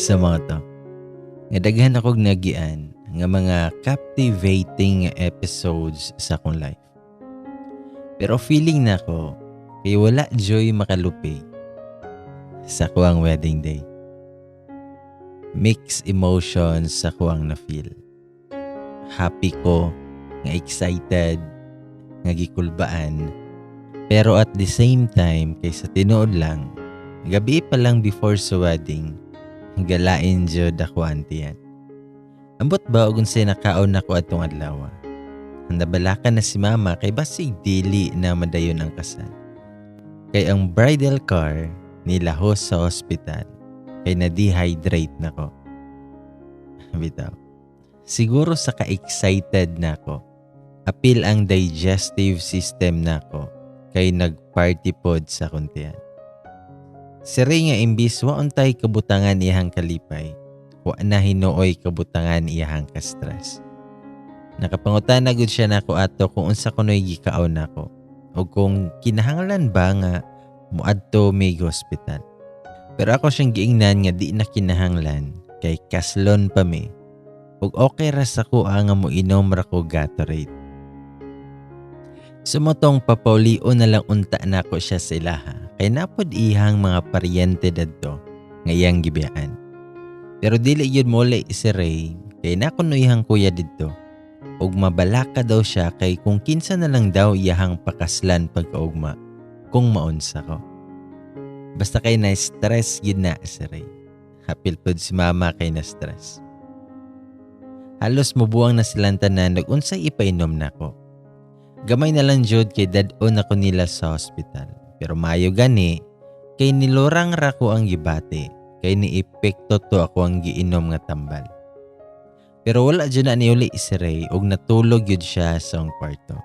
Sa mga to, nga daghan akong nagian nga mga captivating episodes sa akong life. Pero feeling nako kay wala juy makalupig sa akoang wedding day. Mixed emotions sa akoang na-feel. Happy ko, nga excited, nga gikulbaan. Pero at the same time, kay sa tinuod lang, gabi pa lang before sa wedding, galain jud ako ang tiyan. Ambot ba og unsay nakaon nako atong adlaw? Nabalaka na si Mama kay basig dili na madayon ang kasal. Kay ang bridal car nilahos sa ospital kay na-dehydrate na ko. Bitaw. Siguro sa ka-excited na ko, apil ang digestive system nako kay nag-party pod sa kuntian. Si Ray nga imbis wa untay kabutangan iyahang kalipay, wa na hinuoy kabutangan iyahang ka-stress. Nakapangutana gud siya nako ato kung unsa kuno'y gikaon nako o kung kinahanglan ba nga moadto mig hospital. Pero ako siyang giingnan nga di na kinahanglan kay kaslon pa mi ug okay ra sa kuha nga moinom ra ko Gatorade. Sumotong papaulion na lang unta nako siya sa ilaha kay napod ihang mga paryente dadto nga iyang gibiyaan. Pero dili gyud muli si Ray kay nakuno iyang kuya didto ug mabalaka daw siya kay kung kinsa na lang daw iyahang pakaslan pagkaugma kung maunsa ko. Basta kay na stress gid na si Ray. Hapil pod si Mama kay na stress. Halos mubuang na silang tanan ug unsay ipainom nako. Gamay na lang jud kay dad-on ako nila sa hospital. Pero maayo gani kay nilurang ra ko ang gibati kay ni epekto to ako ang giinom nga tambal. Pero wala jud na niuli si Ray ug natulog jud siya sa akong kwarto.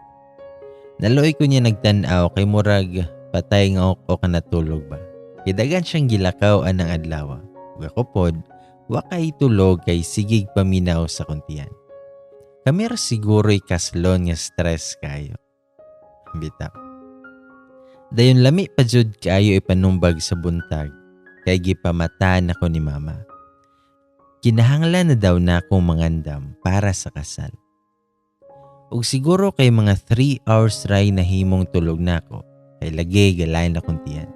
Naluoy ko niya nagtan-aw kay murag patay nga ako ka natulog ba. Kay daghan siyang gilakaw anang adlaw. Ug ako pod, wa kay tulog kay sigig paminaw sa kuntian. Kami ra siguro'y kaslon nga stress kayo. Bitaw. Dayon lami pa jud kaayo ipanumbag sa buntag kay gipamata nako ni Mama. Kinahanglan na daw na akong mangandam para sa kasal. Ug siguro kay mga 3 hours ray nahimong tulog nako kay lagi galain akong tiyan.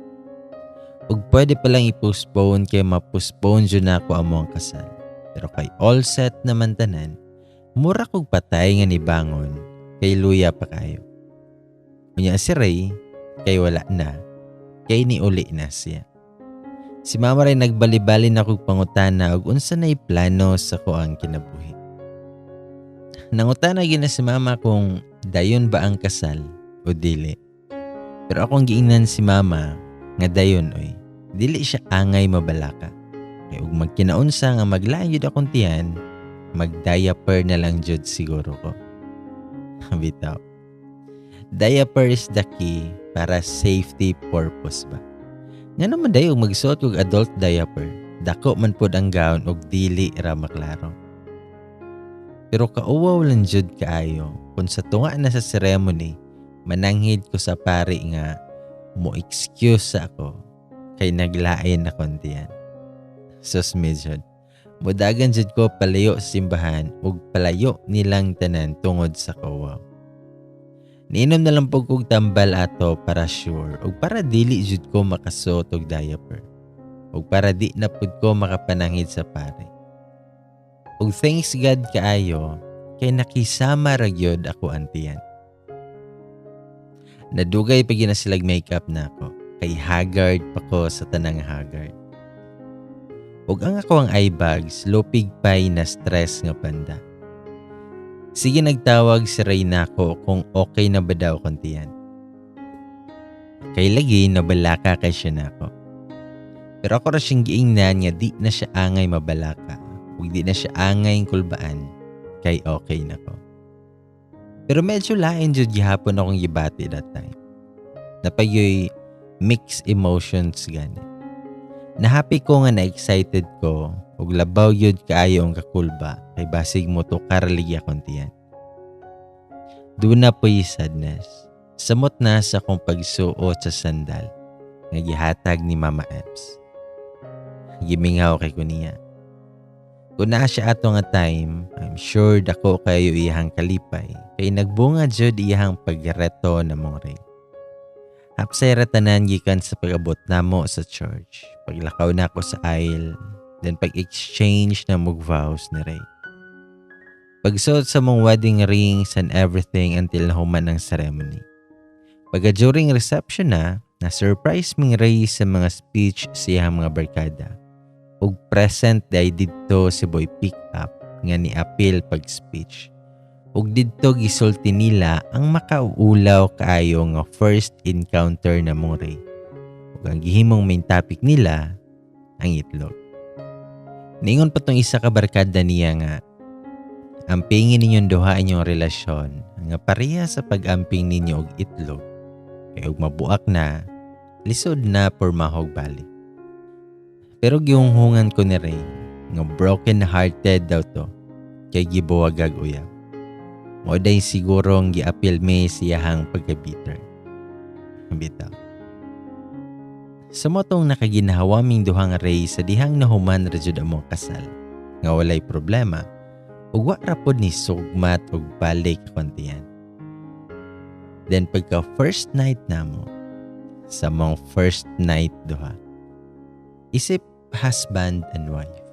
Ug pwede palang i-postpone kay ma-postpone jud nako amo ang kasal. Pero kay all set naman tanan, mura kog patay nga nibangon kay luya pa kayo. Unya si Ray kay wala na, kay niuli na siya. Si Mama ray nagbalibali na kog pangutana og unsa nay plano sa ko ang kinabuhi. Nangutana gyud na si Mama kung dayon ba ang kasal o dili. Pero akong giingnan si Mama nga dayon oy, dili siya angay mabalaka. Kay ug magkinaunsa nga maglain jud akong tiyan, mag-diaper na lang jud siguro ko. Bitaw. Diaper is the key para safety purpose ba. Nga naman dayo magsuot og adult diaper, dako man pod ang gown og dili ra maklaro. Pero kauwaw lang jud kaayo kung sa tunga na sa ceremony, mananghid ko sa pari nga mo excuse ako kay naglain na kontian. Sus medyo. Mudagan jud ko palayo sa simbahan ug palayo nilang tanan tungod sa kauwaw. Niinom na lang po kog tambal ato para sure ug para dili jud ko makasuot og diaper ug para di na pud ko makapananghid sa pare. Ug thanks God kaayo kay nakisama ra gyud ako antiyan. Nadugay pa gyud na silag makeup nako kay haggard pa ko sa tanang haggard. Ug ang ako ang eye bags lupig pay na stress nga panda. Sige nagtawag si Ray nako kung okay na ba daw kontiyan. Kay lagi nabalaka kay siya nako. Pero ako ra siyang giingnan nga di na siya angay mabalaka ug di na siya angay kulbaan kay okay na ko. Pero medyo lain jud gihapon akong gibati that time. Napagyoy mixed emotions gani. Nahappy ko nga na-excited ko ug labaw gyud kaayo ang kakulba kay basig mo tukar ligi akong tiyan. Doon na po'y sadness. Samot na sa akong pagsuot sa sandal nga gihatag ni Mama Eps. Gimingaw kay ko niya. Kung naa siya ato nga time, I'm sure dako kayo iyahang kalipay kay nagbunga jud iyahang pagreto namong Ray. Hapsay ra tanan gikan sa pag-abot namo sa church, paglakaw nako sa aisle, then pag-exchange na mog vows ni Ray. Pagsuot sa mong wedding rings and everything until nahuman ang ceremony. Pagka during reception na, na-surprise ming Ray sa mga speech sa iyang mga barkada. Ug present day didto si Boy Pick Up nga ni-apil pag-speech. Ug didto gisulti nila ang makauulaw kaayo nga first encounter namong Ray. Ug ang gihimong main topic nila ang itlog. Ningon pa tong isa ka barkada niya nga ampingin ninyong duha inyong relasyon nga pareha sa pag-amping ninyo og itlog. Kay og mabuak na, lisod na pormahog balik. Pero gihunghungan ko ni Ray nga broken hearted daw to kay gibuwagag uyab. Mao day siguro ang giapil mi siyahang pagka-bitter. Bitaw. Sa motong nakaginhawa ming duhang Ray sa dihang nahuman ra jud among kasal nga walay problema ug wa ra pod ni sugmat og balik kontiyan. Then pagka first night namo, sa mong first night duha, isip husband and wife,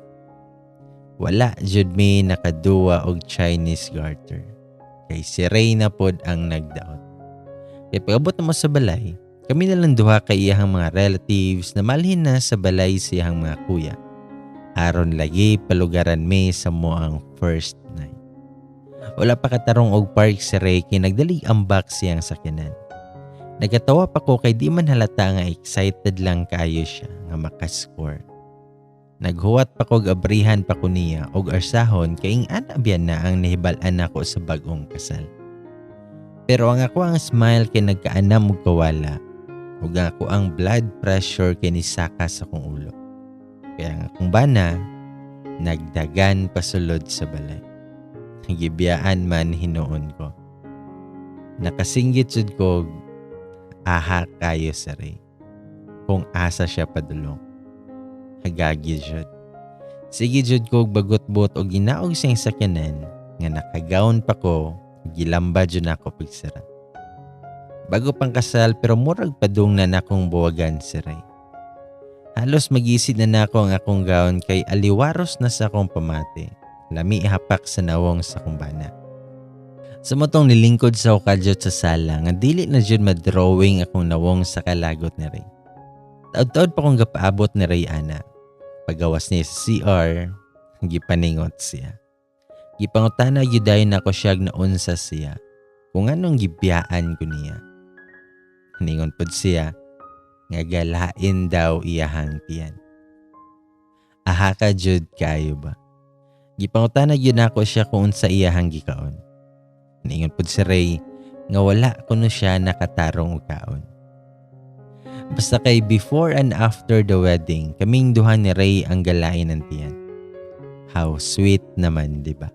wala jud mi nakaduwa og Chinese garter. Kay si Ray na pod ang nagdaot. Kay pag-abot mo sa balay, kami na lang duha kay iyahang mga relatives na malhin na sa balay sa iyahang mga kuya. Aron lagi palugaran mi sa mo ang first night. Wala pa katarong og park si Ray kay nagdalig ambak siyang sakyanan. Nagatawa pa ko kay di man halata nga excited lang kaayo siya nga makascore. Naghuwat pa kog abrihan pa ko niya og arsahon kay ing-ana biya na ang nahibal-an nako sa bag-ong kasal. Pero ang ako ang smile kay nagkaanam og kawala ug ang ako ang blood pressure kay nisaka sa akong ulo. Kaya ang akong bana nagdagan pasulod sa balay. Gibiyaan man hinuon ko. Nakasinggit jud ko aha kayo sa Ray. Kung asa siya padulong. Hagagi jud. Sige jud ko bagot-bot og ginaog siyang sakyanan nga nakagaon pa ko, gilamba jud nako pagsara. Bago pang kasal pero murag padung na nakong buwagan si Ray. Halos magisid na nako ang akong gaon kay aliwaros na sa akong pamati. Lami hapak sa nawong sa akong bana. Sa motong nilingkod sa kadyot sa sala nga dili na jud madrawing akong nawong sa kalagot ni Ray. Taod-taod pa kong gapaabot ni Ray ana. Pagawas niya sa CR, gipaningot siya. Gipangutana gyud dayon nako siya naunsa siya kung anong gibiyaan ko niya. Ningon pod siya nga galain daw iyahang tiyan. Aha ka jud kaayo ba? Gipangutana gyud nako siya kung unsa iyahang gikaon. Ningon pod si Ray nga wala kuno siya nakatarong og kaon. Basta kay before and after the wedding, kaming duha ni Ray ang galain ng tiyan. How sweet naman, di ba?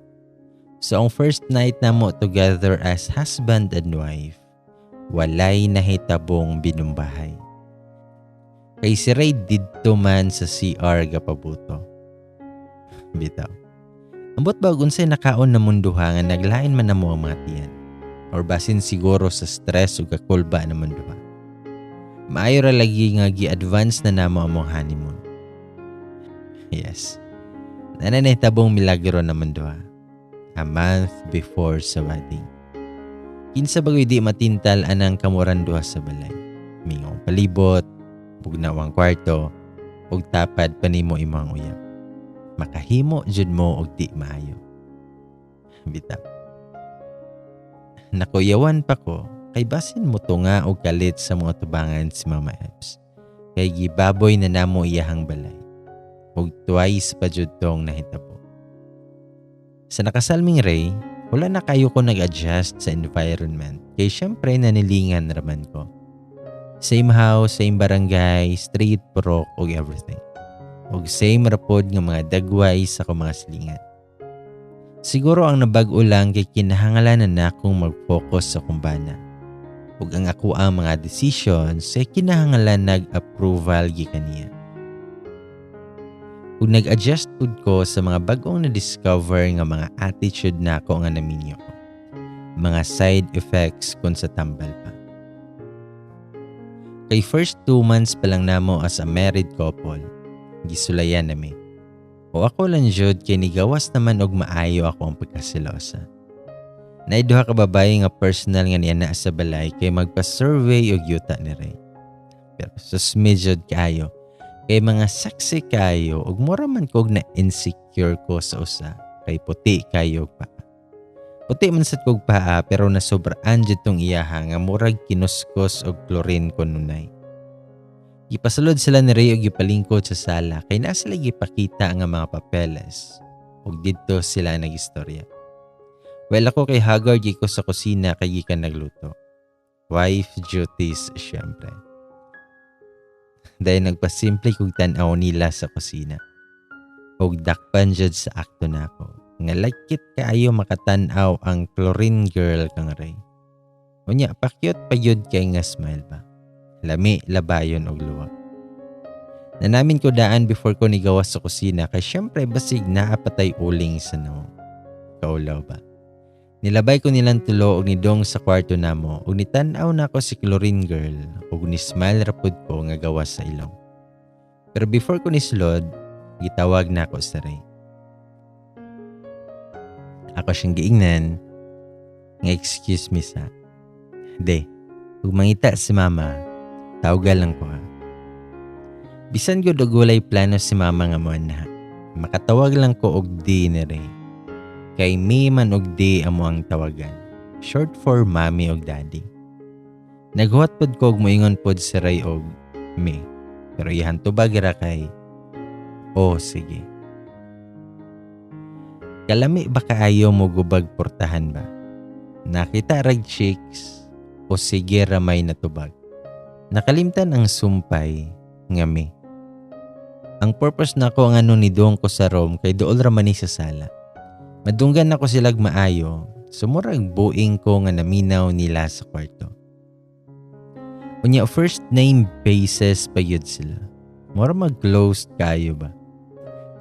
So ang first night namo together as husband and wife, walay nahitabong binumbahay. Kay si Ray didto man sa CR gapabuto. Bitaw. Ambot ba unsay nakaon na munduha nga naglain man namo ang mga tiyan? Or basin siguro sa stress ug kakulba na munduha. Maayo ra lagi nga gi-advance na namo among honeymoon. Yes. Nanay nahitabong milagro na munduha. A month before sa wedding. Kinsa bagoy di matintal anang kamuran duha sa balay. Mingong palibot, bugnaw ang kwarto, ug tapad pa nimo imong uyab. Makahimo jud mo og di maayo. Bitaw. Nakuyawan pa ko kay basin mo tunga og kalit sa mga tubangan si Mama Ebs. Kay gibaboy na namo iyahang balay. Ug twice pa jud tong nahitabo. Sa nakasalming Ray, wala na kayo ko nag-adjust sa environment kay syempre nanilingan raman ko. Same house, same barangay, street, purok, og everything. Og same rapod nga mga dagway sa akong mga silingan. Siguro ang nabag-o lang kay kinahangalan na nakong mag-focus sa kumbana. Ug ang ako ang mga decisions ay kinahangalan nag-approval gikan niya. Ug nag-adjust pud ko sa mga bag-ong na-discover nga mga attitude nako nga naminyo ko. Mga side effects kun sa tambal pa. Kay first 2 months pa lang namo as a married couple, gisulayan nami. O ako lang jud kay nigawas naman og maayo ako ang pagkaselosa. Naay duha ka babaye nga personal nga niana sa balay kay magpa-survey og yuta ni Ray. Pero susmi jud kaayo kay mga sexy kayo ug mura man kog na insecure ko sa usa kay puti kayo og paa. Puti man sad kog paa, pero nasobraan jud tong iyaha nga murag kinuskos og chlorine kununay. Gipasulod sila ni Ray og gipalingkod sa sala kay naa sila gipakita nga mga papeles ug didto sila nagistorya. Well, ako kay haggard ko sa kusina kay gikan nagluto. Wife duties, syempre. Dahil nagpasimple kog tan-aw nila sa kusina. Og dakpan jud sa akto nako nga lagkit kaayo makatan-aw ang chlorine girl kang Ray. Unya pa-cute pa gyud kay nga smile ba. Lami labayon og luwag. Nanamin ko daan before ko nigawas sa kusina kay syempre basig naa pa tay uling sa nawong. Kaulaw ba? Nilabay ko nilang tulo og nidong sa kwarto namo ug nitan-aw nako si Chlorine Girl ug ni-smile ra pud ko nga gawas sa ilong. Pero before ko nisulod, gitawag nako si Ray. Ako siyang giingnan nga, "Excuse me sa. De, ug mangita si Mama, tawga lang ko ha." Bisan gud og walay plano si Mama nga moanha, makatawag lang ko og di ni Ray. Kay mi man og di amo ang tawagan. Short for mommy og daddy. Naghuwat pod ko og moingon pod si Ray og me. Pero iyahan tubag ra kay, "Oh, sige." Kalami ba kaayo mo gubag portahan ba? Nakita rag chicks o sige ramay natubag. Nakalimtan ang sumpay nga me. Ang purpose nako nga nung nidong ko sa room kay dool ra man ni sa sala. Madunggan nako silag maayo, sumurag buing ko nga naminaw nila sa kwarto. Unya first name basis pa yun sila. Mura mag-close kayo ba?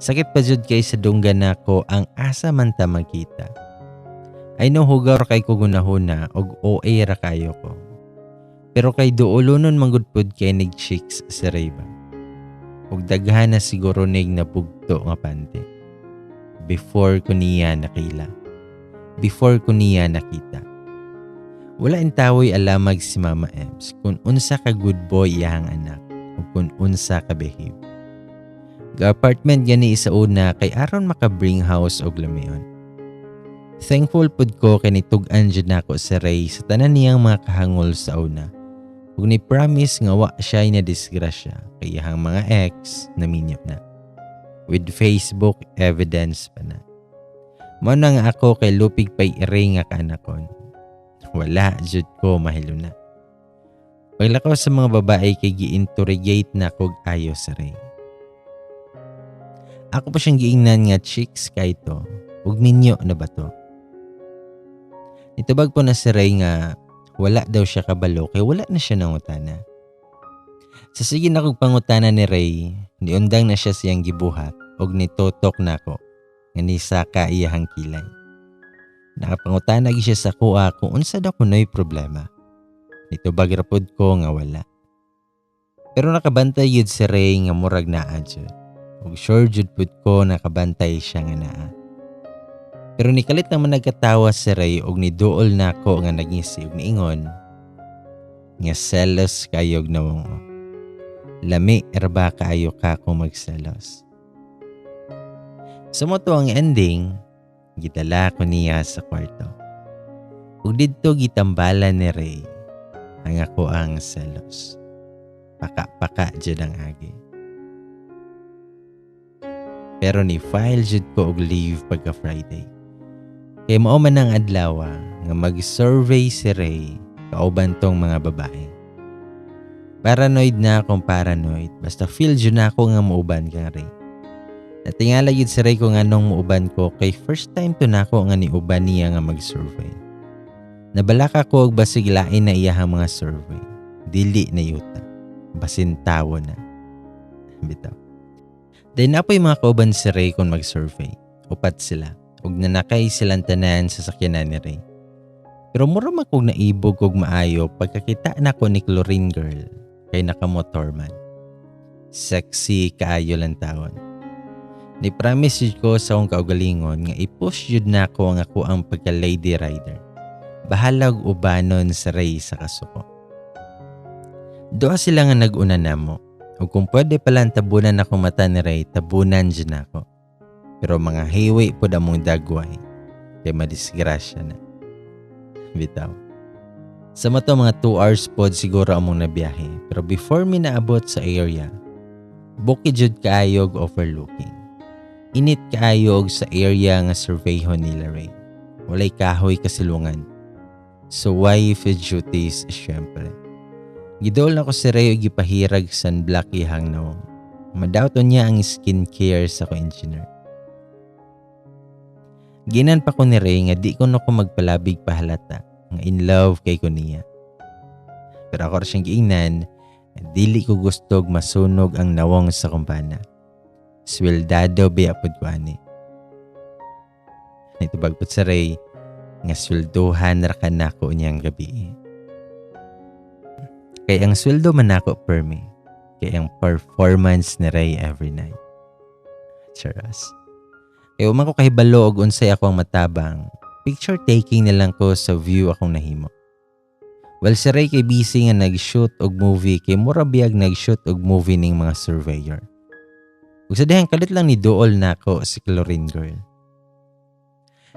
Sakit pa jud kay sa dunggan nako ang asa man ta magkita. I know hugaw ra kay ko gunahuna og OA ra kayo ko. Pero kay duolonon man gud pud kay nig chicks si Ray ba. Ug daghan na siguro nig nabugto nga panty before ko niya nakila. Before ko niya nakita. Wala intawoy alamag si Mama Ems kung unsa ka good boy iyang anak o kung unsa ka behave. Ga-apartment gani sa una kay aron maka-bring house og lamion. Thankful pud ko kay nitug-an jud nako si Ray sa tanan niyang mga kahangol sa una. Ug ni promise nga wa siya na disgrasya kay iyang mga ex naminyo na. With Facebook evidence pa na. Mao na nga ako kay lupig pay ire nga kaanakon. Wala jud ko mahiluna. Paglakaw sa mga babae kay gi-interrogate na kog ayo sa Ray. Ako pa siyang giingnan nga chicks kay to ug minyo na ba to. Nitubag po na si Ray nga wala daw siya kabalo kay wala na siya nangutana. Sa sige na kog pangutana ni Ray, niundang na siya siyang gibuhat og nitutok nako nga nisaka iyahang kilay. Nakapangutana gi siya sa kuha kung unsa daw kunoy problema. Nitubag ra pod ko nga wala. Pero nakabantay yun si Ray nga murag naa jud. Ug sure jud pud ko nakabantay siya nga naa. Pero nikalit naman nagkatawa si Ray og niduol nako nga nagngisi og niingon nga selos kayog nawong. Lami ra ba kaayo ka kung magselos? Sa to ang ending, gidala ko niya sa kwarto. Ug didto gitambalan ni Ray ang ako ang selos. Paka-paka jud ang agi. Pero ni file jud ko og leave pagka Friday. Kay mao man ang adlaw nga mag-survey si Ray kauban tong mga babae. Paranoid na akong paranoid, basta feel jud na ako nga muuban kang Ray. Natingala gyud si Ray ko nga nung muuban ko kay first time to nako nga niuban niya nga mag-survey. Nabalaka ko og basig lain na iyahang mga survey. Dili na yuta. Basin tawo na. Bitaw. Then naa poy mga kauban si Ray kung mag-survey. Upat sila. Ug nanakay silang tanan sa sakyanan ni Ray. Pero mura man kog naibog og maayo pagkakita nako ni Chlorine Girl kay nakamotor man. Sexy kaayo lang tawon. Ni promise jud ko sa akong kaugalingon nga i-push jud nako ang ako ang pagka lady rider. Bahalag ubanon sa Ray sa kasuko. Duha sila nga nag-una namo. Ug kung pwede pala tabunan akong mata ni Ray, tabunan jud nako. Pero mga hiwi pod among dagway kay madisgrasya na. Bitaw. Sa mato mga 2 hours pod siguro among nabiyahe. Pero before mi naabot sa area, bukid jud kaayo og overlooking. Init kaayo og sa area nga surveyhon nila Ray. Walay kahoy kasilungan. So wife duties syempre. Giduol nako si Ray og gipahirag sunblock iyahang nawong. Madawto niya ang skincare sa ko engineer. Ginan pa ko ni Ray nga di ko no ko magpalabig pahalata nga in love kay ko niya. Pero ako ra siyang giingnan nga dili ko gustog masunog ang nawong sa kumpana. Sweldado biya pud ko ani. Nitubag pud sa Ray nga swelduhan ra ka nako niyang gabi. Kay ang sweldo man nako permi. Kay ang performance ni Ray every night. Charas. Kay uma ko kahibalo og unsay ako ang matabang, picture taking na lang ko sa view akong nahimo. Well, si Ray kay busy nga nag-shoot og movie kay mura biyag nag-shoot og movie ning mga surveyor. Ug sa dihang kalit lang ni duol nako si Chlorine Girl.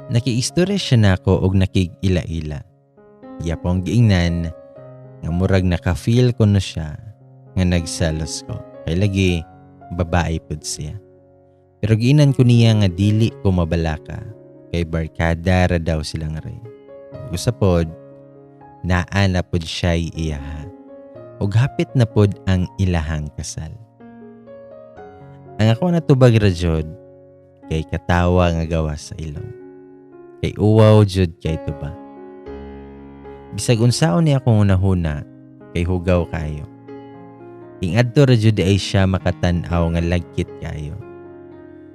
Nakiistorya siya nako og nakig-ila-ila. Iya pong giingnan nga murag naka-feel ko no siya nga nagselos ko. Kay lagi babae pud siya. Pero giinan ko niya nga dili ko mabalaka kay barkada ra daw silang Ray. Usa pod, naa na pod siya'y iyaha. Ug hapit na pod ang ilahang kasal. Ang ako natubag ra jud kay katawa nga gawas sa ilong. Kay uwaw jud kay tuba. Bisag unsaon ni akong hunahuna kay hugaw kayo. Ingadto ra jud ay siya makatan-aw nga lagkit kayo.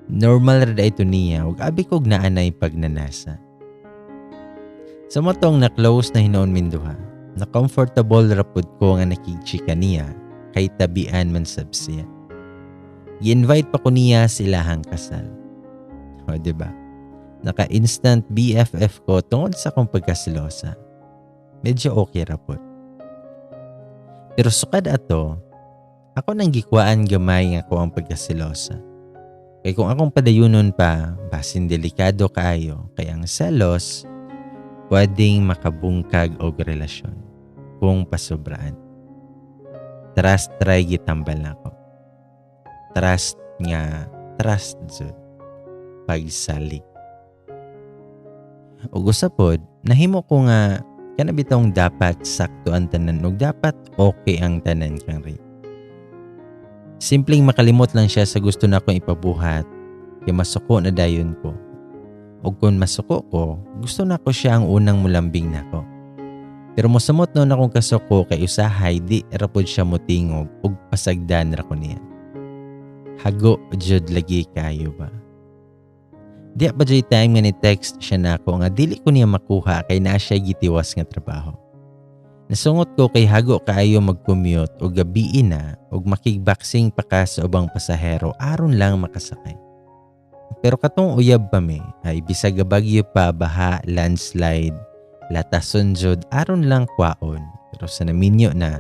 Normal ra ito niya ug abi kog naanay pagnanasa. Sa motong na close na hinuon minduha, na comfortable ra pud ko nga nakigchika niya kay tabian man sab siya. Gi-invite pa ko niya sa ilahang kasal. O, di ba? Naka-instant BFF ko tungod sa akong pagkasilosa. Medyo okay ra pud. Pero sukad ato, ako nang gikwaan gamay nga ako ang pagkasilosa. Kay kung akong padayunon pa, basin delikado kaayo, kay ang selos, pwedeng makabungkag og relasyon kung pasobraan. Trust try gitambal nako. Trust nga, trust jud. Pagsalig. Ug usa pod, nahimo ko nga kana bitong dapat sakto ang tanan ug dapat okay ang tanan kang Ray. Simpleng makalimot lang siya sa gusto na akong ipabuhat kay masuko na dayon ko. Ug kung masuko ko, gusto na ko siya ang unang mulambing nako. Pero mosamot noon akong kasuko kay usahay di ra pod siya motingog ug pasagdan ra ko niya. Hago jud lagi kayo ba? Di pa jud time nga ni text siya nako nga dili ko niya makuha kay naa siya gitiwas nga trabaho. Nasungot ko kay hago kaayo mag-commute og gabii na og makigboxing pa ka sa ubang pasahero aron lang makasakay. Pero katong uyab pa mi ay bisag bagyo pa, baha, landslide, latason jud aron lang kwaon. Pero sa naminyo na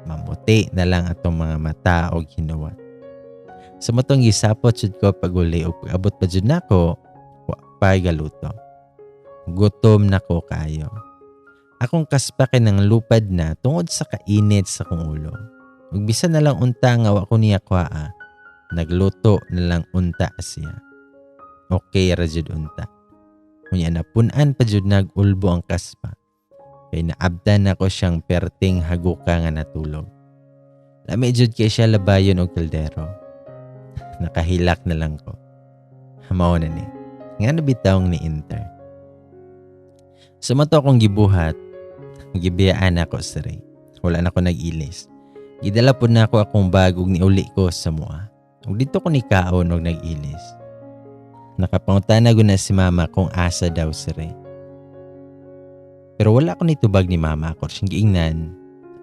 mamuti na lang atong mga mata og hinuwat. Sa matong gisapot jud ko pag-uli og pag-abot pa jud nako, wa pa galuto. Gutom nako kaayo. Akong kaspa kay nang lupad na tungod sa kainit sa akong ulo. Ug bisan na lang unta nga wa ko niya kuhaa, nagluto na lang unta siya. Okay ra jud unta. Unya napun-an pa jud nag-ulbo ang kaspa. Kay naabdan nako siyang perting haguka nga natulog. Lami jud kay siya labayon og kaldero. Nakahilak na lang ko. Mao na ni. Nga nabitawng ni enter. Sa mato akong gibuhat, gibiyaan ako sa Ray. Wala na ko nag-ilis. Gidala po na ako akong bag ug niuli ko sa mua. Ug didto ko nikaon og nag-ilis. Nakapangutana gud na si mama kung asa daw si Ray. Pero wala ko nitubag ni mama, ako siyang giingnan,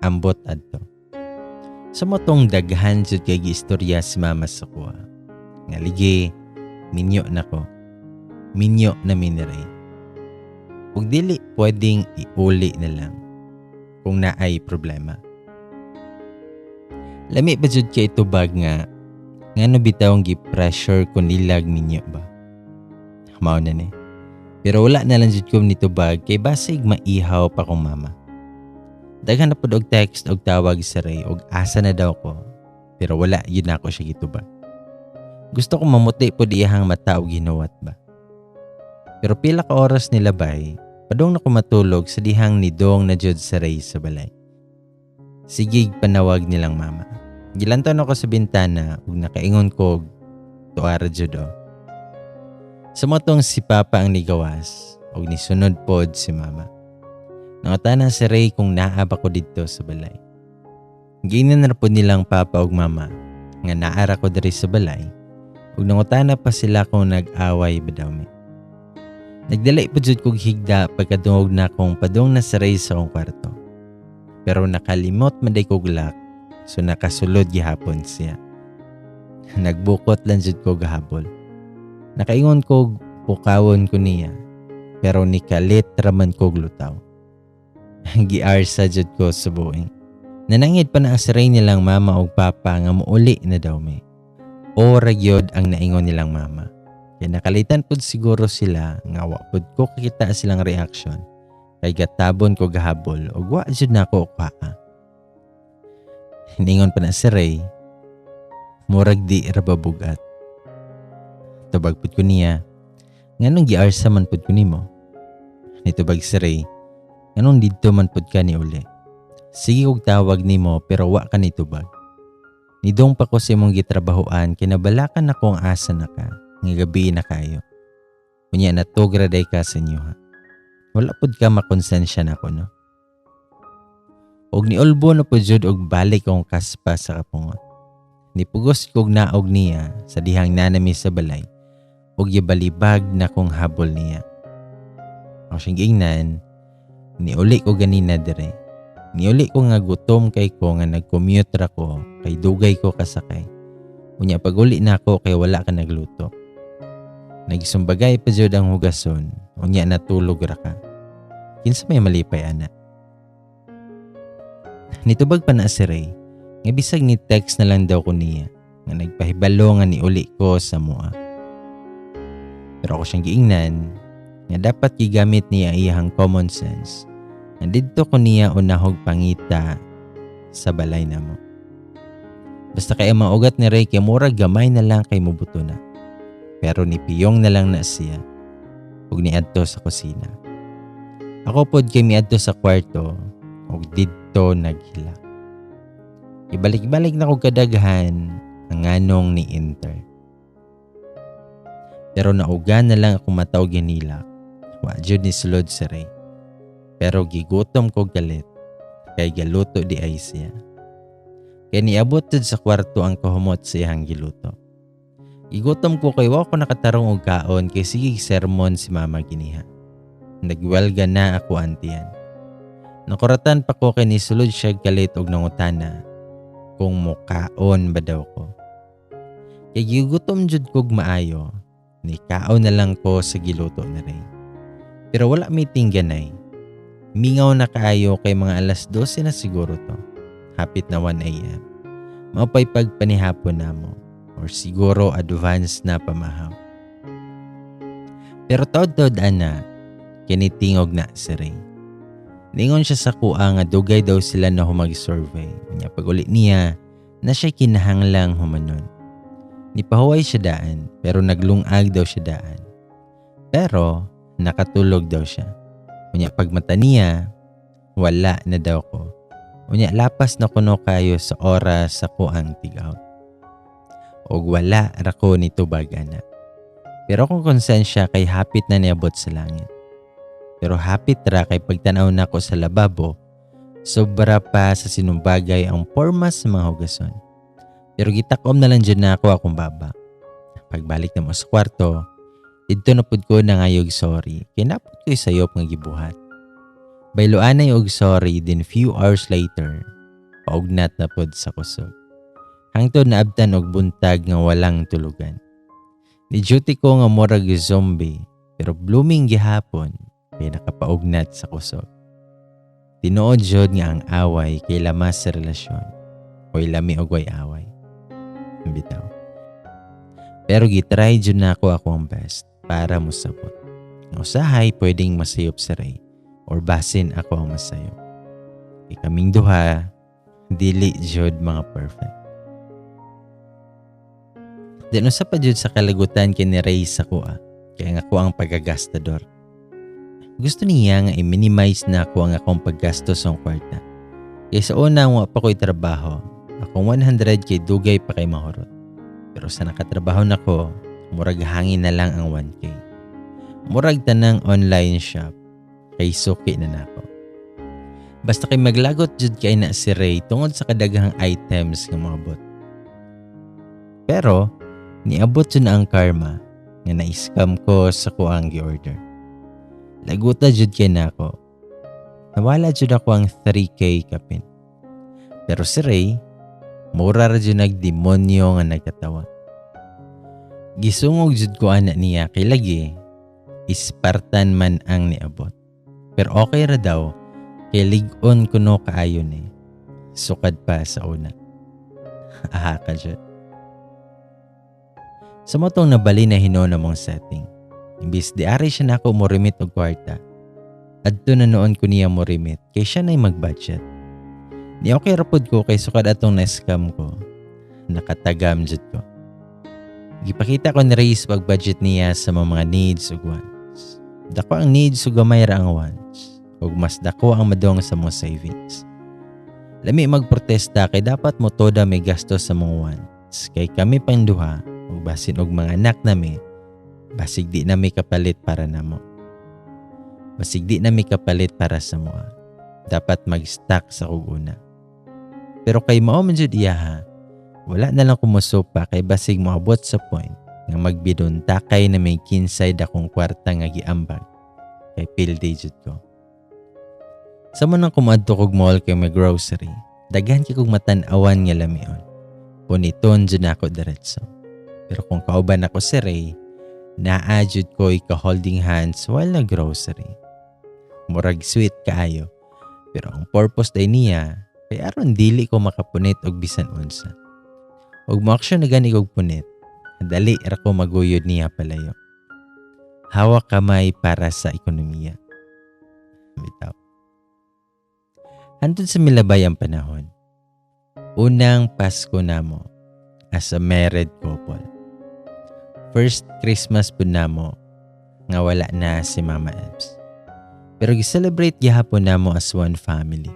ambot adto. Sa mao tong daghan jud kay giistorya si mama sa kuha. Nga ligi, minyo na ko. Minyo na mi ni Ray. Ug dili pwedeng iuli na lang kung naay problema. Lami pa jud kay itubag nga ngano bitawng gi-pressure ko nilag minyo ba. Mao na ni. Pero wala na lang jud ko nitubag kay basig maihaw pa kong mama. Daghan na pud og text og tawag sa Ray og asa na daw ko. Pero wala yun na ako siya gitubag. Gusto ko mamuti pud iyahang mata og ginuwat ba. Pero pila ka oras nilabay, padong na ko matulog sa dihang nidong na jud sa Ray sa balay. Sigig panawag nilang mama. Gilantaw na ko sa bintana ug nakaingon ko tuara jud o. Sa motong si Papa ang nigawas ug nisunod pod si Mama. Nangutana si Ray kung naa ba ko didto sa balay. Giingnan na pod nilang Papa ug Mama nga naara ko diri sa balay ug nangutana pa sila kung nag-away ba daw mi. Nagdali po jud kog higda pagkadungog na kong padung na si Ray sa akong kwarto. Pero nakalimot man day kog lock, so nakasulod gihapon siya. Nagbukot lang jud ko gahabol. Nakaingon kog pukawon ko niya, pero nikalit raman kog lutaw. Giarsa jud ko sa buing. Nanangid pa na ang si Ray nilang mama og papa nga muuli na daw mi. O ra gyud ang naingon nilang mama. Kaya nakalitan pud siguro sila nga wa pud ko kakita silang reaction. Kay gatabon ko gahabol ug wa jud nako kuhaa. Ningon pa na si Ray, murag di ra ba bugat. Tubag pud ko niya, nganong giarsa man pud ko nimo? Nitubag si Ray, nganong didto man pud ka ni uli? Sige kog tawag nimo pero wa ka nitubag. Nidong pa ko sa imong gitrabahoan kay nabalakan nako ang asa na ka, nga gabi na kayo. Unya natugra day ka sa inyo ha. Wala pud ka makonsensya nako, no? Og niulbo na pud jud og balik akong kaspa sa kapungot. Nipugos kog naog niya sa dihang nanami sa balay og gibalibag na kong habol niya. Ako siyang giingnan, niuli ko ganina dire. Niuli ko nga gutom kay ko nga nag-commute ra ko kay dugay ko kasakay. Unya pag-uli na ako kay wala ka nagluto. Nagsumbagay pa jud ang hugason, unya natulog ra ka. Kinsa may malipay ana? Nitubag pa na si Ray, nga bisag ni text na lang daw ko niya, nga nagpahibalo nga niuli ko sa mua. Pero ako siyang giingnan, nga dapat gigamit niya iyang common sense, nga didto ko niya unahog pangita sa balay namo. Basta kay ang maugat ni Ray kay murag gamay na lang kay mubuto na. Pero nipiyong na lang na siya ug niadto sa kusina. Ako pod kay miadto sa kwarto ug didto naghilak. Ibalik-balik na kog kadaghan ang nganong ni enter. Pero nauga na lang ako mata og hinilak. Wa jud ni sulod si Ray. Pero gigutom ko galit kay galuto di ay siya. Kay niabot jud sa kwarto ang kahumot sa iyang giluto. Gigutom ko kay wa ko nakatarong og kaon kay sige sermon si mama giniha. Nagwelga na ako antiyan. Nakuratan pa ko kay nisulod siya galit og nangutana kung mukaon ba daw ko. Kay gigutom jud kog maayo, ni kaon na lang ko sa giluto na Ray. Pero wala may tingganay. Mingaw na kaayo kay mga 12:00 na siguro to. Hapit na 1 a.m. Maupay pagpanihapon namo or siguro advance na pamahaw. Pero taod-taod ana, kinitingog na si Ray. Ningon siya sa kuha nga dugay daw sila na humag-survey. Nya pag-uli niya, na siya kinahanglang humanon. Nipahuway siya daan, pero naglungag daw siya daan. Pero nakatulog daw siya. Unya pagmata niya, wala na daw ko. Unya lapas na kuno kayo sa oras sa kuang tig-out. Og wala ra ko ni tubag ana. Pero kung konsensya kay hapit na niabot sa langit. Pero hapit ra kay pagtanaw nako sa lababo, sobra pa sa sinumbagay ang porma sa mga hugason. Pero gitakom na lang jud nako akong baba. Pagbalik namo sa kwarto, didto na pud ko nangayog sorry kay naa pud ko'y sayop nga gibuhat. Bayloanay og sorry, then few hours later, paugnat na pod sa kusog. Hangtod naabtan og buntag nga walang tulugan. Ni duty ko nga murag zombie, pero blooming gihapon kay nakapaugnat sa kusog. Tinuod jud nga ang away kay lamas sa relasyon. Oy, lami og way away. Bitaw. Pero gitry jud nako ako ang best para mosabot. Usahay pwedeng masayop si Ray or basin ako ang masayop. Kay kaming duha, dili jud mga perfect. Then usa pa jud sa kalagutan kay ni Ray sa kuha, kay ang ako ang pagagastador. Gusto niya nga i-minimize nako ang akong paggastos sa kwarta. Kay sa una, wa pa ko'y trabaho, akong 100 kay dugay pa kay mahurot. Pero sa nakatrabaho nako, murag hangin na lang ang 1K. Murag tanang online shop, kay suki na nako. Basta kay maglagot jud kay na si Ray tungod sa kadaghang items nga moabot. Pero niabot jud na ang karma nga na-scam ko sa kuang gi-order. Laguta jud kay nako. Nawala jud ako ang 3K kapin. Pero si Ray, mura ra jud nagdemonyo nga nagkatawa. Gisungog jud ko ana niya kay lagi Spartan man ang niabot. Pero okay ra daw kay lig-on kuno kaayo ni. Sukad pa sa una. Aha ka jud. Sa mao tong nabali na hinuon among setting. Imbis di ari siya nako mo remit og kwarta, adto na noon ko niya mo remit kay siya na'y mag-budget. Ni okay ra pod ko kay sukad atong na-scam ko, nakatagam jud ko. Gipakita ko ni Ray sa pag-budget niya sa mga needs ug wants. Dako ang needs ug gamay ra ang wants, ug mas dako ang madong sa mga savings. Lami magprotesta kay dapat mo toda may gastos sa mga wants kay kami pang duha ug basin og mga anak nami, basig di na may kapalit para namo. Basig di na may kapalit para sa moa. Dapat mag-stock sa kog una. Pero kay mao man jud iya ha, wala na lang kumusupa kay basig moabot sa point nga magbiduntakay na may kinsay dakong kwarta nga giambag kay pildi jud ko. Sa mo nang kumadto kog mall kay may grocery, daghan kay kog matan-awan nga lamion. Puniton jud nako diretso. Pero kung kauban ako si Ray, naa jud ko'y ka-holding hands while na grocery. Murag sweet kaayo. Pero ang purpose day niya, kay aron dili ko makapunit og bisan unsa. Og mo action na gani kog punit, dali ra ko maguyod niya palayo. Hawak kamay para sa ekonomiya. Bitaw. Hantod sa milabay ang panahon. Unang Pasko namo as a married couple. First Christmas pud namo nga wala na si Mama Ebs. Pero gi-celebrate gihapon namo as one family.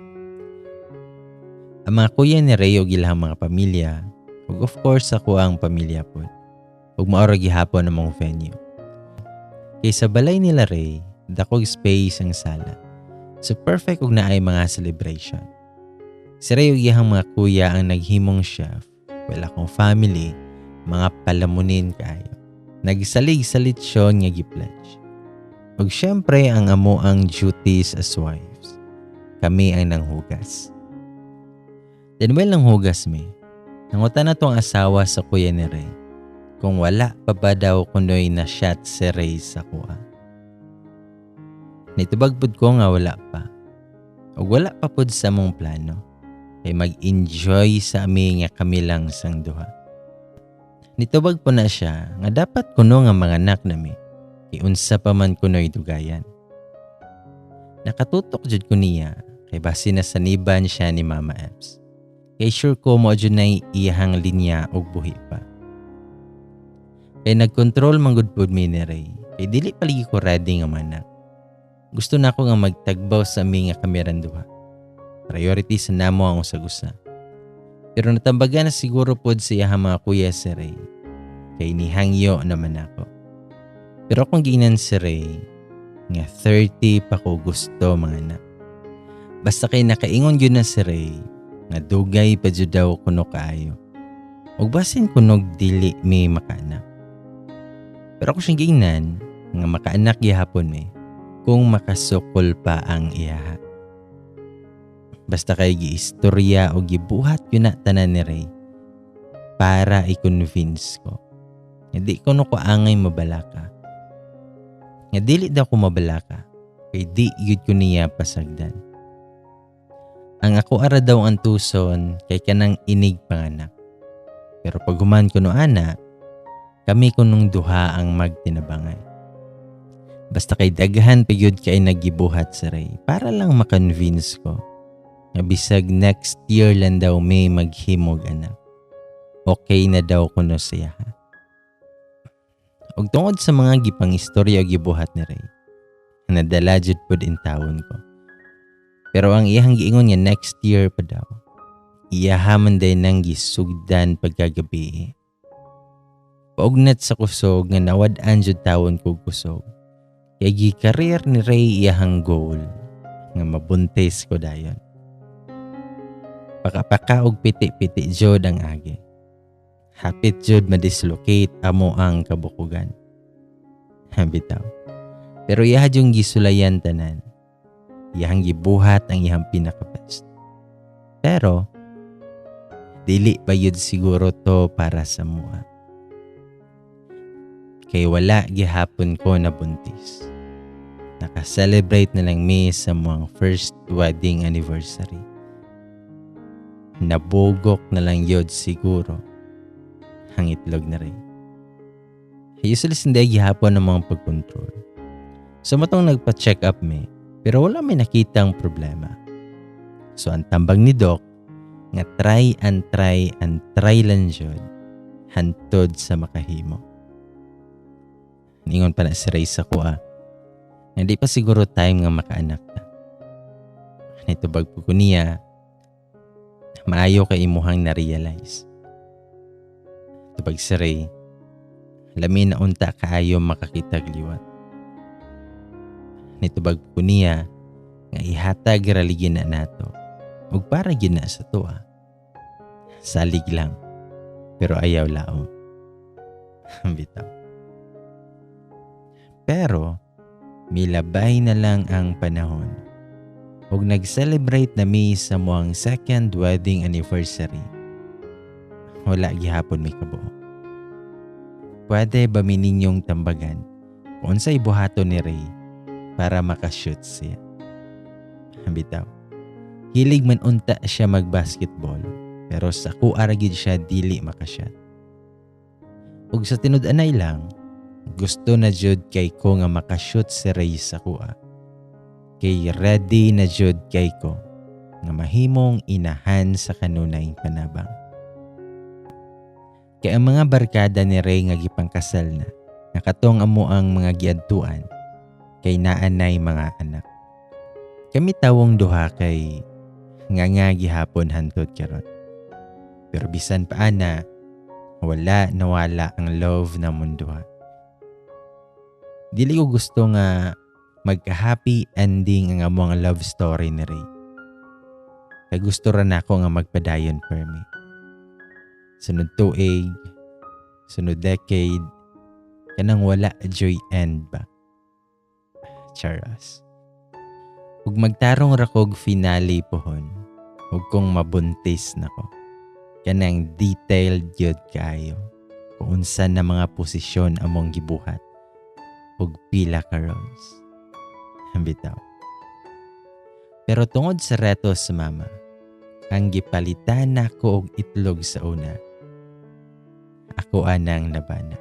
Ang mga kuya ni Ray ug ilahang mga pamilya, ug of course ako ang pamilya pod. Ug mao ra gihapon among venue. Kay sa balay nila Ray, dakog space ang sala. So perfect og naay mga celebration. Si Ray ug iyahang mga kuya ang naghimong chef. Wala akong family, mga palamunin kaayo. Nagsalig sa lechon nga gi-pledge. Ug syempre ang amo ang duties as wives. Kami ang nanghugas. Then well nang hugas mi, nangutana tong asawa sa kuya ni Ray kung wala pa ba daw kunoy na shot si Ray sa kuha. Nitubag pud ko nga wala pa. Ug wala pa pud sa among plano. Kay mag-enjoy sa ami nga kami lang sang duha. Nitubag po na siya nga dapat kuno nga mga anak nami. Kay unsa pa man kunoy dugayan. Nakatutok jud ko niya kay basi na saniban siya ni Mama Ebs. Kay sure ko mo jud nay iyahang linya og buhi pa. Kay nagkontrol man gud pud mi ni Ray. Kay dili palagi ko ready nga manak. Gusto na ako nga magtagbaw sa ami nga kami duha. Priority sa namo ang usag-usa. Pero natambagan na siguro pod sa iyahang mga kuya si Ray. Kay nihangyo naman ako. Pero kung ginan si Ray, nga 30 pa ko gusto mga anak. Basta kay nakaingon yun na si Ray, nga dugay pa jud daw kuno kaayo. Ug basin kunog dili mi makaanak. Pero ako siyang giingnan nga makaanak gihapon mi kung makasukol pa ang iyaha. Basta kay giistorya o gibuhat yun na tanan ni Ray para i-convince ko. Nga di ko no ko angay mabalaka. Nga dili daw ko mabalaka kay di yun ko niya pasagdan. Ang ako ara daw ang tuson kay kanang inig panganak. Pero pag human ko no ana, kami kunong duha ang magtinabangay. Basta kay daghan pa gyud kay nagibuhat sa Ray para lang makonvince ko nga bisag next year lang daw may maghimog anak. Okay na daw kuno siya. Og tungod sa mga gipangistorya og gibuhat ni Ray, nadala jud pud intawon ko. Pero ang iyang giingon nga next year pa daw, iyaha man day nang gisugdan pagkagabi. Paugnat sa kusog nga nawad-an jud tawon kog kusog. Kay gi-career ni Ray iyahang goal nga mabuntis ko dayon. Pakapaka og piti-piti jud ang agi. Hapit jud ma-dislocate amo ang kabukugan. Bitaw. Pero iyaha yung gisulayan tanan. Iyahang gibuhat ang iyahang pinaka-best. Pero dili pa yun siguro to para sa mua. Kay wala gihapon ko nabuntis. Naka-celebrate na lang mi sa muang first wedding anniversary. Nabugok na lang yun siguro ang itlog na rin. Usually hindi gihapon ang mga pagkontrol. So matong nagpa-check up mi, pero wala may nakitang problema. So ang tambag ni Doc, nga try and try and try lang jud hantod sa makahimo. Ningon pa na si Ray sa kuha. Hindi pa siguro time nga makaanak na. Nitubag po ko niya, maayo kay imuhang na-realize. Tubag si Ray, lami na unta kaayo makakitag liwat. Nitubag po niya nga ihatag raligin na nato ug para gyud na sa tuwa. Salig lang, pero ayaw laom. Bitaw. Pero milabay na lang ang panahon. Ug nag-celebrate na mi sa muang second wedding anniversary. Wala gihapon may kabuo. Pwede ba mi ninyong tambagan kung unsay buhaton ni Ray para makashoot siya? Bitaw. Hilig man unta siya mag-basketball, pero sa kuha ra gid siya dili makashot. Ug sa tinud-anay lang, gusto na jud kay ko nga makashoot si Ray sa kuha. Kay ready na jud kay ko nga mahimong inahan sa kanunay panabang. Kay ang mga barkada ni Ray nga gipangkasal na, nakatong amo ang mga giadtuan, kay naanay mga anak. Kami tawong duha kay nga nga gihapon hantod karon. Pero bisan pa ana, wala nawala ang love na munduha. Dili ko gusto nga magka-happy ending ang among love story ni Ray. Kay gusto ra nako nga magpadayon per me. Sunod tuig, sunod decade, kanang wala joy end ba? Charas. Ug magtarong ra kog finale pohon, ug kung mabuntis nako. Kanang detailed gyud kaayo kung unsa na mga posisyon among gibuhat ug pila ka rounds. Bitaw. Pero tungod sa reto sa mama, ang gipalitan nako og itlog sa una, ako anang nabana.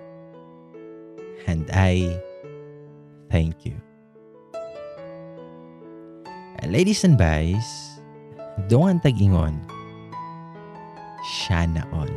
And I thank you. Ladies and boys, dungan tag-ingon, siya na all.